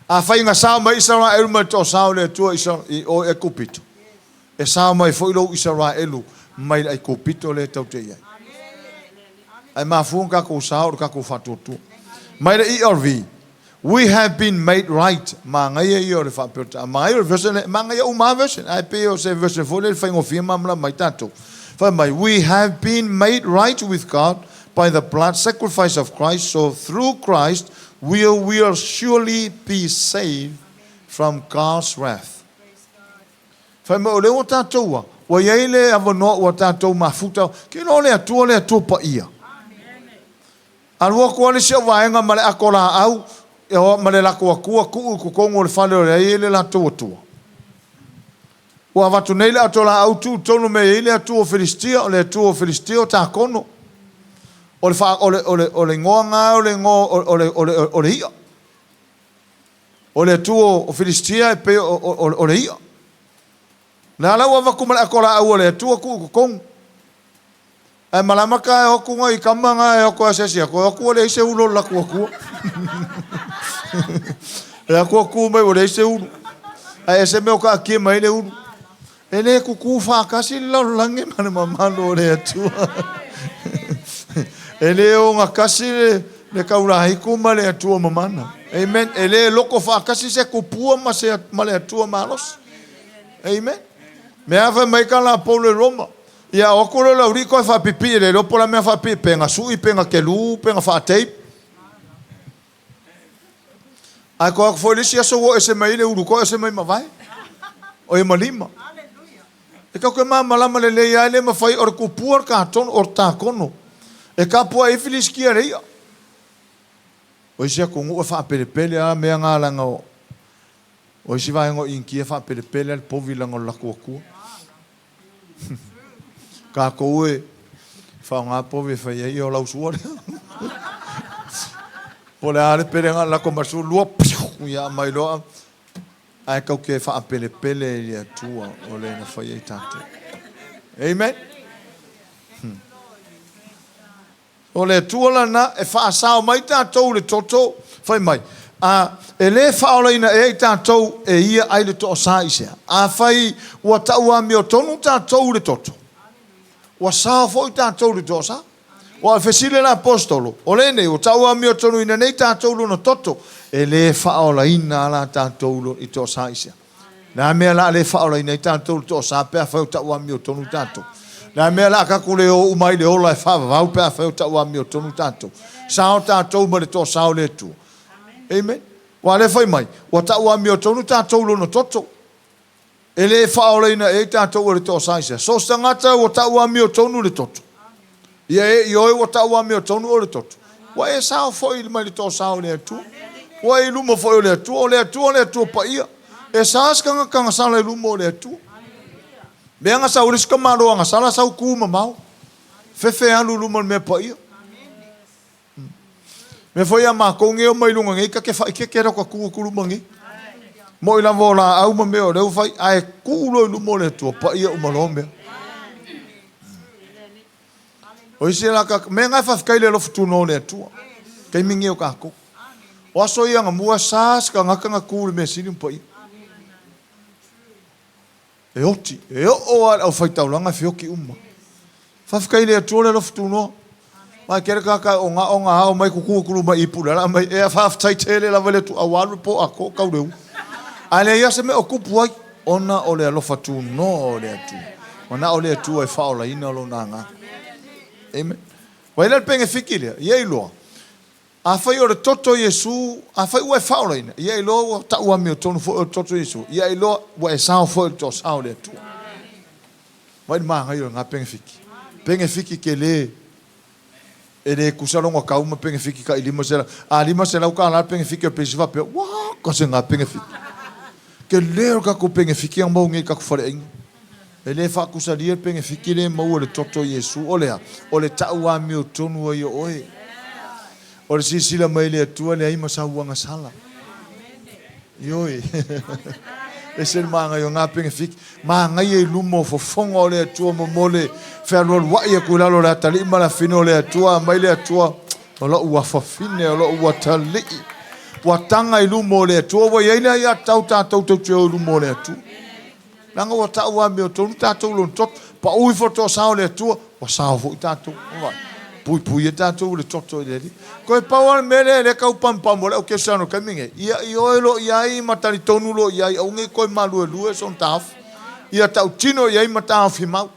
Afai na sao mai Isaraelu mai le toasa o le Atua i o i Aikupito, e sao mai foi lou Isaraelu mai le Aikupito lea tou te i ai. Ae mafua ona tatou sao o le tatou faatuatua. Mai le ERV, We have been made right, manaia ia o le faapeuta, manaia o le version lea, manaia uma lava version, ae pei o se version foi lea e faigofie malamalama ai tatou. Fai mai, We have been made right with God by the blood sacrifice of Christ, so through Christ we will surely be saved from God's wrath. Fai mai, o lea ua tatou a, ua i ai le avanoa ua tatou mafuta, ke iloa o le Atua le Atua paia. Alu atu lava le isi au vaega ma le ato laau, ma le latou atua, tuu i totonu o le fale o lea e i ai le latou atua. Ua avatu nei le ato laau tuu i totonu o mea e i ai le atua o Filistia, o le atua o Filistia o Takono. O le, fa, o le, o le, o le igoa na o le igoa o, o, le, o, le, o le i'a. O le atua o Filistia e pei o, o, o, o le i'a. Le ala ua avatu ma le ato laau a le Atua tuu i totonu. Ae malama ka e o atu nai tama na e o atu e asiasi atu, e o atu ua leai se ulu o le latou atua. E o atu ua tu mai ua leai se ulu. Ae ese mea o taatia mai ai le ulu. E le tutu faatasi le lalolagi ma le mamalu o le Atua. E le ogatasi le, le taulahitu ma le Atua mamana. Amen. E le loto faatasi se tupua ma, se, ma le Atua malosi. Amen. Mea fai mai ka la Paulo i Roma. Ia o atu lea o le aualii toe faapipii e le iloa po o le a mea faapipii, pe na sui, pe na kelu, pe na faa-tape. Ae toe o atu foi le isi aso ua ese mai ai le ulu toa ese mai ma vae. Oi ma lima. E tatou te malamalama lelei lava e le mafai o le tupua le katono, o le takono e tapuai ai Filisitia i le i'a. O isi atunuu e faapelepele lava mea na leaga o o isi vaega o Initia e faapelepele lava le povi leaga o le latou atua. Tatou e faaaoga povi e fai ai o lau sua lea. Po o le a le pelega lako ma sua lua ia aumai loa ae tatou te faapelepele i le Atua o le na fai ai tatou. Amen. O le Atua lena e faasao mai tatou i le toto, fai mai, a e le faaolaina ea i tatou e ia ai le toasa i sea? Afai ua tau amiotonu tatou i le toto, ua sao foi tatou i le toasa. Ua o le fesili a le Aposetolo, o lenei ua tau amiotonuina nei tatou lona toto, e le faaolaina a la tatou i toasa i sea? Le a mea la a le faaolaina ai tatou i le toasa pe afai o tau amiotonu tatou? Le a mea la a tatou le o uma ai i le ola e faavavau pe afai o tau amiotonu tatou? Sao tatou mai le toasa o le Atua. Amen. Ua lea fai mai, ua tau amiotonu tatou i lona toto. E le faaolaina ea i tatou e le toasa i sea? So o se tagata ua tau amiotonu i le toto. Ia e ioe ua tau amiotonu oe i le toto. Ua e sao foi mai le toasa o le Atua. Ua e i luma foi o le Atua. O le Atua o le Atua paia. E sa se tagata agasala i luma o le Atua. Mea na sau le isi tamaloa agasala sau tu mamao. Fefe alu i luma o le mea paia. Mea foi a matou nei o mai luga nei ta te faaeteete loa ta tu atu luma nei. Moi lava o laau ma mea o lea ua fai, ae tu loa i luma o le Atua, paia uma loa mea. O isi la ka mea na e faafetai le alofa tunoa o le Atua. Taimi nei o tatou. O aso ia na mua sa se tagata na tu i le mea sili ma paia. E oti, e oo lava i le aufaitaulaga e feoti uma. Faafetai i le Atua le alofa tunoa. Mai kele tagata e ogaoga ao mai tutu atu luma i ipu le ala mai ea faafetai tele lava i le Atua ua alu le po atoa tau le ulu. Ae leai lava se mea o tupu ai ona o le alofa tunoa o le Atua. Manao le Atua e faaolaina lona agaga. Amen. Ua i ai la le penefiti lea, ia iloa Afai o le toto o Iesu, afai ua e faaolaina, ia iloa ua tau amiotonu foi o le toto o Iesu, ia iloa ua e sao foi i le toasao o le Atua. Vaai le manaia o lena penefiti. Penefiti tele, e le tusa lona tau ma penefiti tai 500. A $500 le penefiti o le pesi faapea, ua ka se na penefiti. Tele o le tatou penefiti a maua nei i tatou faleaiga. E le faatusalia le penefiti lea e maua i le toto o Iesu. O le a? O le tau amiotonu ai o oe. O le silasila mai le Atua leai ma sau agasala. Ioe. Ese le manaia o na penefiti. Manaia i luma o fofoga o le Atua mo le fealualuai atu i lalo o le atalii ma le afine o le Atua. Aumai le Atua, o lou afafine, o lou atalii. Ua taga i luma o le Atua. Ua i ai le aiatatau tatou te o i luma o le Atua. Leaga ua tau amiotonu tatou i lona toto. Pau ifo le toasao o le Atua, ua sao foi tatou. Vaai, puipui ai tatou i le toto i le Alii. Toe pau lava le mea lea lea e tau pamupamu ai le au Kerisiano i le taimi lenei, ia ioe loa i ai ma talitonu loa i ai, aua ne i toe maluelue sona taofi. Ia tautino i ai ma taofi mau.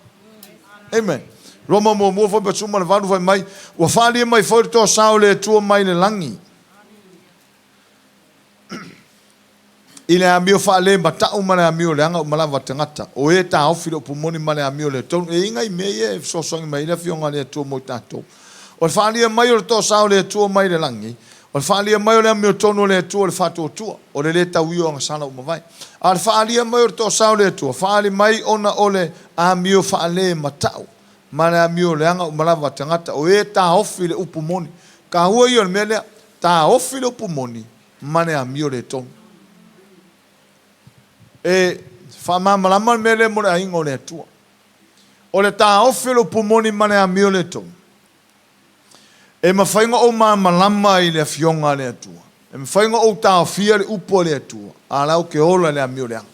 Amen. Roma muamua foi ma 18 fai mai, ua faaalia mai foi le toasao o le Atua mai le lagi. I le amio faale-mata'u ma le amio leaga uma lava tagata, o e taofi le upu moni ma le amio le tonu. E i ai nai mea ia e fesoasoani mai ai le Afioga a le Atua mo i tatou. O le faaalia mai o le toasā o le Atua mai le lagi, o le faaalia mai o le amiotonu o le Atua o le faatuatua, o le lē tauio o agasala ua mavae. A o le faaalia mai o le toasā o le Atua, faaali mai ona o le amio faale-mata'u ma le amio leaga uma lava tagata, o e taofi le upu moni. Taua ia o le mea lea, taofi le upu moni ma le amio le tonu. E Faamalamalama le mea lea mo le aiga o le Atua. O le taofi o le upu moni ma le amio le tonu, e mafai ona ou malamalama i le Afioga a le Atua, e mafai ona ou taofia le upu a le Atua, a o la ou te ola i le amio leaga.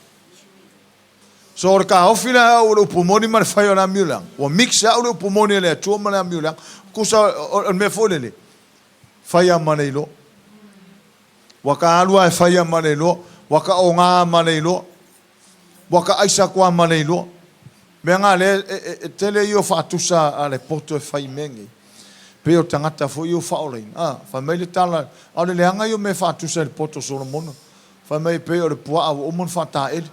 So o le taofi la e au o le upu moni ma le fai o le amio leaga, ua mix e au le upu moni a le Atua ma le amio leaga. Tusa o le mea foi lele, fai lava ma le iloa. Ua ta alu lava e fai lava ma le iloa, ua ta oga lava ma le iloa, ua ta aisa atu lava ma le iloa. Mea na lea e tele ia o faatusa a le poto e fai i mea nei, pei o tagata foi ia ua faaolaina, a, fai mai le tala, a o le leaga ia o mea e faatusa i le poto o Solomona. Fai mai e pei o le puaa ua uma ona faataele.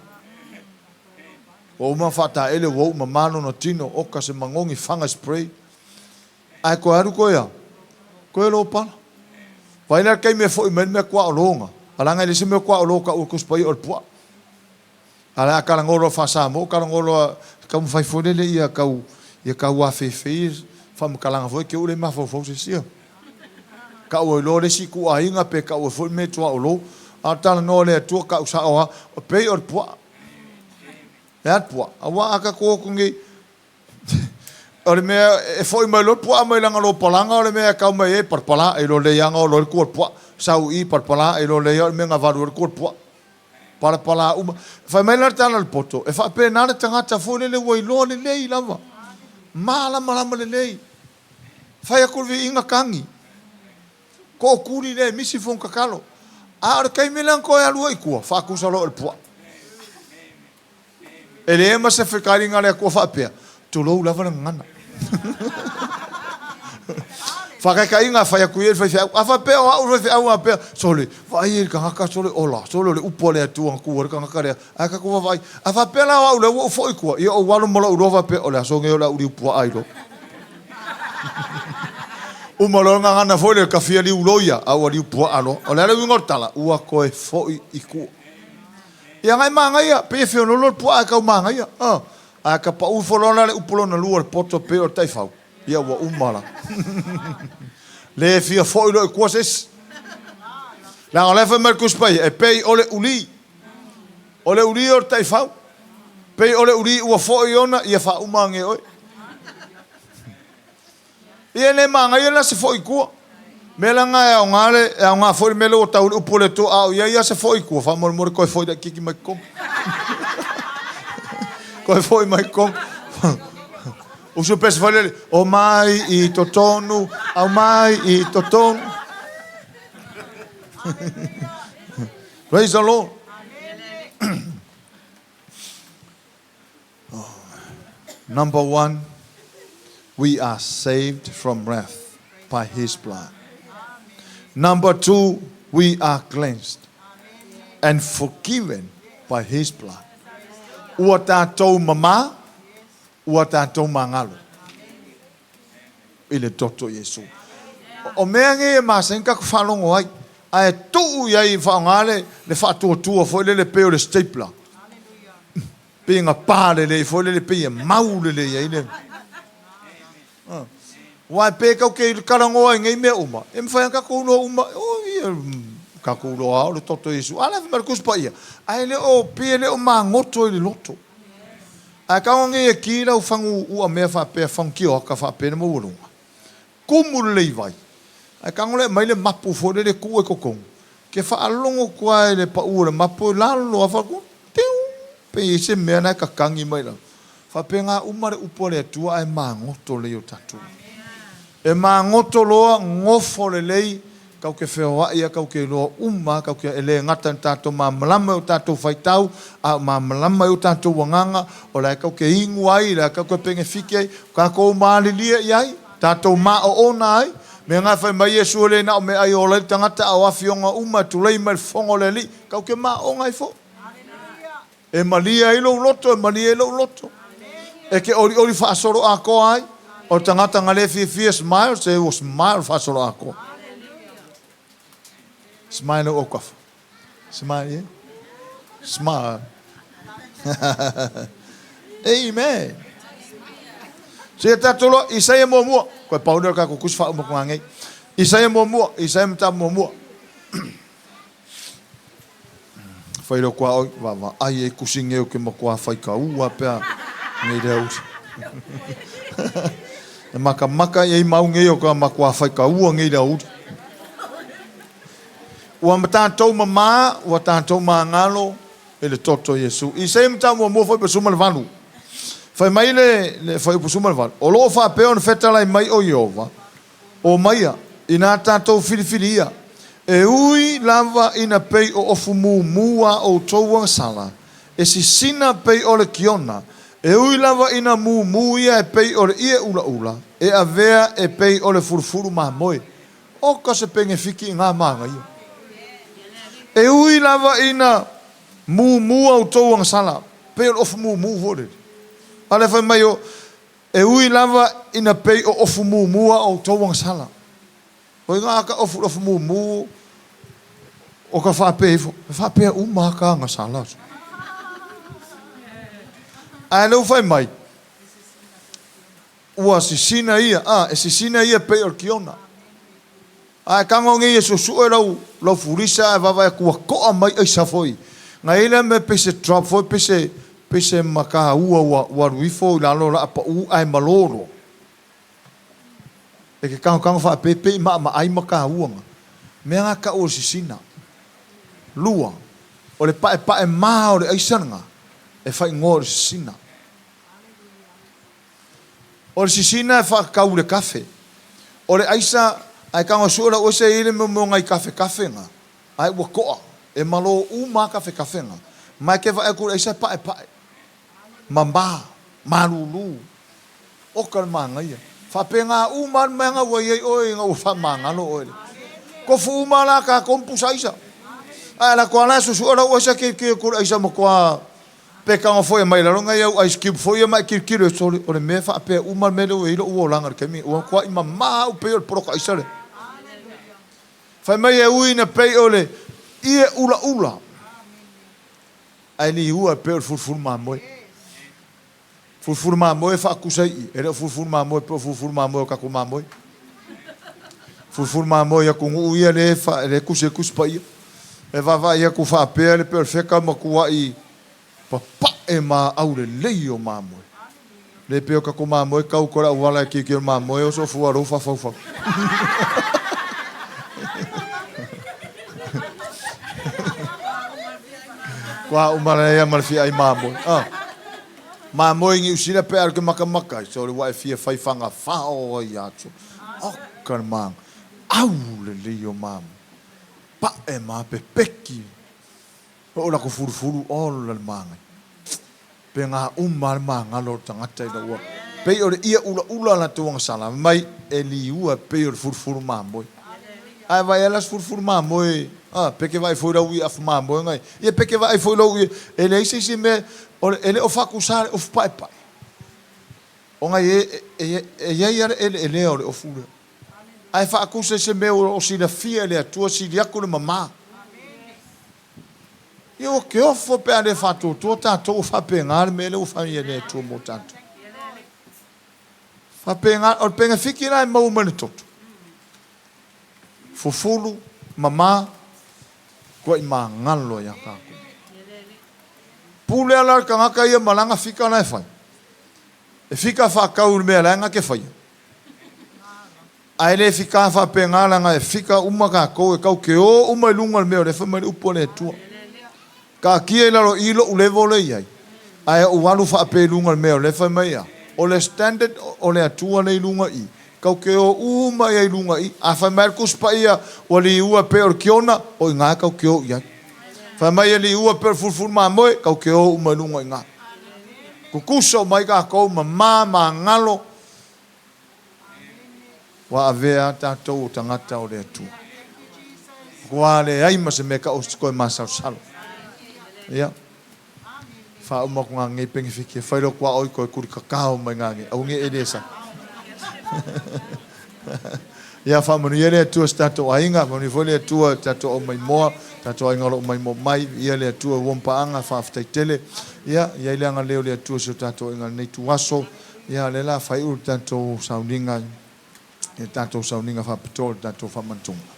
Ua uma ona faataele ua ou mama lona tino, oka se manogi, faga spray. Ae toe alu toe a? Toe lopala. Vaai la le taimi e foi mai le mea tuaolo na, a leaga e leai se mea tuaolo tau e le Tusi Paia o le puaa. A o le a talanoa loa faa-Samoa, talanoa loa taumafai foi lele ia tau ia tau afeifei faamatalaga foi te i ua le mafaufau se isi. Tau ai loa le isi ituaiga pe tau ai foi le mea tuaolo. A o le talanoa a le Atua tau sao lava, pei o le puaa. E a le puaa? Aua a tatou o atu nei O le mea e foi mai loa le puaa mai lana lopalaga o le mea e tau mai ai palapala ai loa lea ona olo ai le tua o le puaa. Sau i i palapala ai loa lea o le mea na valu ai le tua o le puaa. Palapala uma. Fai mai la le tala a le poto, e faapena le tagata foi lele ua iloa lelei lava. Malamalama lelei. Fai atu le viiga tagi. Tootuli lea e misi fono tatalo. A o le taimi lea na toe alu ai i tua, faatusa loa i le puaa. E leai ma se fekaliga a le Atua faapea, tulou lava le gagana. Faataitaiga, fai atu ia i le faifeau. A faapea o au le faifeau a faapea, sole, vaai i le tagata, sole, ola, sole o le upu a le Atua na tu ai le tagata lea. Ae tatou vaavaai. A faapea la o au lea ua ou foi i tua, ia ou alu ma lou iloa faapea, o le aso lenei o le a ou liu puaa ai loa. Uma loa le gagana foi lea, ta fia liu loia, a ua liu puaa loa. O le a le uiga o le tala? Ua toe foi i tua. Ia agai manaia, pei e feoloolo le puaa e tau manaia. Uh, ae ka pau ifo loa la le upu lona lua o le poto pei o le taifau, ia ua uma la. Le fia foi loa i tua se isi. Leaga o la e fai mai le Tusi Paia, e pei o le ulī. O le ulī o le taifau. Pei o le ulī ua foi ona, ia faauma ane e oe. Ia e le manaia la se foi i tua. Mea la na e aoga le, e aoga foi le mea lea ua tau le upu o le Atua, a o i ai lava se foi i tua, faamolemole toe foi laitiiti mai totonu. Toe foi mai totonu. Usu pese foi lele, omai i totonu, aumai i totonu. Praise the Lord. Number one, we are saved from wrath by His blood. Number two, we are cleansed and forgiven by His blood. Ua tatou mama, ua tatou magalo i le toto o Iesu. O mea nei e masani ona tatou faalogo ai, ae tuu i ai e faaaoga le, le faatuatua foi lele pei o le stapler. Pei na pa lelei foi lele pei e mau lelei ai le Aua e pei e tatou te talanoa i nei mea uma, e mafai ona tatou iloa uma, oh ia, tatou iloa lava o le toto o Iesu. A la e fai mai le Tusi Paia, ae le o, pei e le o magoto i le loto. Ae tago nei e ki lau fagu uamea faapea, fagu tioata faapea le maualuga. Tumu lelei i vai. Ae tago lea aumai le mapu foi lele tuu ai totonu. Ke faalogo atu lava i le pau o le mapu i lalo lava fai atu, Tiu! Pei e se mea na e kakagi mai lalo. Faapena uma le upu a le Atua ae magoto lelei o tatou. E magoto loa, gofo lelei, tatou te feoai a tatou te iloa uma a tatou te, e le gata ina tatou malamalama i o tatou faitau, a o malamalama i o tatou agaga, o la e tatou te inu ai, o la e tatou te penefiti ai, tatou malilie i ai, tatou maoona ai. Mea na e fai mai Iesu e le na o meaai e ola ai le tagata, a o afioga uma e tulei mai le fofoga o le Alii, tatou te maoona ai foi. E malie ai lou loto, e malie ai lou loto. E te olioli faasoloatoa ai. O le tagata na le fiafia smile, se ua smile faasoloatoa. Smile au autafa. Smile, yeah. Smile. Amen. Seia tatou loa, Isaia muamua. Koe pau lea o le tatou tusi faauma atu ngangei. Isaia muamua, Isaia mataupu muamua. Fai loa kua oi, vaavaai ai kusi ngeu ke makuā faikaua pea ngei le aoauli. E makamaka i ai mau ngei o ka makuā faikaua ngei le aoauli. Ua ma tatou mamā, ua tatou magalo i le toto o Iesu. Isaia mataupu muamua fuaiupu 18. Fai mai le, le fuaiupu 18, O lo o faapea ona fetalai mai o Ieova, Omaia, inā tatou filifilia, e ui lava ina pei o ofu mumu a outou agasala, e sisina pei o le kiona, e ui lava ina mumu ia e pei o le ie ulaula, e avea e pei o le fulufulu mamoe. Oka se pengefiki i ngā māngaia. E ui lava ina mumu a outou agasala, pei o le ofu mumu foi lele. A lea fai mai o, E ui lava ina pei o ofu mumu a outou agasala. Oi nga ka ofu ofu mumu o ka faapea ifo, e faapea uma a ka agasala. Ae lea ua fai mai, ua sisina ia, a, e sisina ia pei o le kiona. Ae tago nei e suesue lau lau fulisa ae vaavaai atu ua to'a mai aisa foi. Na i ai lea mea pei se drop foi pei se pei se mataua ua ua alu ifo i lalo o laa pau ae malo loa. E te tagotago faapea pei maamaai mataua na. Mea na tau o le sisina. Lua, o le paepae ma o le aisa lena e faaigoa o le sisina. O le sisina e faatatau i le kafe. O le aisa, ae tago sue lau aisa e i ai le mea o nai kafekafe na, ae ua to'a, e malo uma lava kafekafe na. Ma e te vaai atu i le aisa e paepae, mama, malulu, oka le manaia. Faapena uma lava le mea na ua i ai oe ina ua faamagalo oe. Tofu uma lava la tatou ma pusa aisa. Ae alu atu lava la e suesue lau aisa tilotilo atu i le aisa matua Pe tago foi e mai lalo nai au ice cube foi ia ma e tilotilo e sole, o le mea e faapea uma le mea lea ua i ai lou olaga i le taimi lenei. Ua matuai mama au pei o le poloka aisa lea. Fai mai e ui ina pei o le ie ulaula, ae liua e pei o le fulufulu mamoe. Fulufulu mamoe e faatusa i i, e le o fulufulu mamoe pei o fulufulu mamoe o tatou mamoe. Fulufulu mamoe i atunuu ia lea e tusi ai Tusi Paia. E vaavaai atu faapea le perofeta matuai papae ma aulelei o mamoe. Le pei o tatou mamoe tau atu le auala e tilotilo mamoe oso fua lou fafaufau. Kua uma lea ma le fia ai mamoe. Ah. Mamoe i Niu Sila pe alu ke makamaka ai. Sole ua e fia fai fanga fao ai atu. Oka le maga. Au lelei o mamoe. Pae ma pepeki. O lako fulufulu ola le magai. Pe ngā uma le magalo o le tagata ina ua pei o le ia ulaula latou agasala mai e liua pei o le fulufulu mamoe. Ae vaai ala se fulufulu mamoe a pe ke vaai foi lau ia afu mamoe ngai ia pe ke vaai foi lou ia e leai se isi mea o le e le o faakusa le ofu paepae ona e e e iai a le eleelea o le ofu lea. Ae faakusa i se mea ua o silafia e le Atua sili atu le mama. Ia ua keofo pe a le faatuatua tatou ua faapena le mea lea ua fai e le Atua mo tatou. Faapena, o le penefiti la e maua mai le toto. Fufulu, mama, tuai magalo ia tatou. Pule ala le tagata ia ma lana fika la e fai. E fika faatau i le mea la e na te faia. Ae le fika faapena leaga e fika uma tatou e tau te o uma i luga o le mea o lea e fai mai le upu a le Atua. Taatia i lalo i i lou level lea e i ai, ae ou alu faapea i luga o le mea o lea e fai mai a. O le standard o le Atua lea i luga i i, tau te o uma i ai i luga i i. A fai mai le Tusi Paia ua liua e pei o le kiona, o i ina tau te o i ai. Fai mai e liua e pei o le fulufulu mamoe, tau te o uma i luga i ina. Tutusa uma ai tatou, mama, magalo, Ua avea tatou o tagata o le Atua. Ua leai ma se mea e ta'u toe masalosalo. Ia, faauma atu ngā ngei penefiti e whai loa kua oi koe kuri kakao mai ngā ngei. Aua nge e le sa. Ia, faamanuia le Atua se tatou aiga, faamanuia foi le Atua tatou au maimoa, tatou aiga o lo o maimoa mai, ia le Atua ua mpaanga, faafetai tele. Ia, i ai le agalelei o le Atua i si o tatou aiga i lenei ituaso. Ia, o lea o le a faaiu le tatou sauniga, le tatou sauniga faapitoa o le tatou faamanatuga.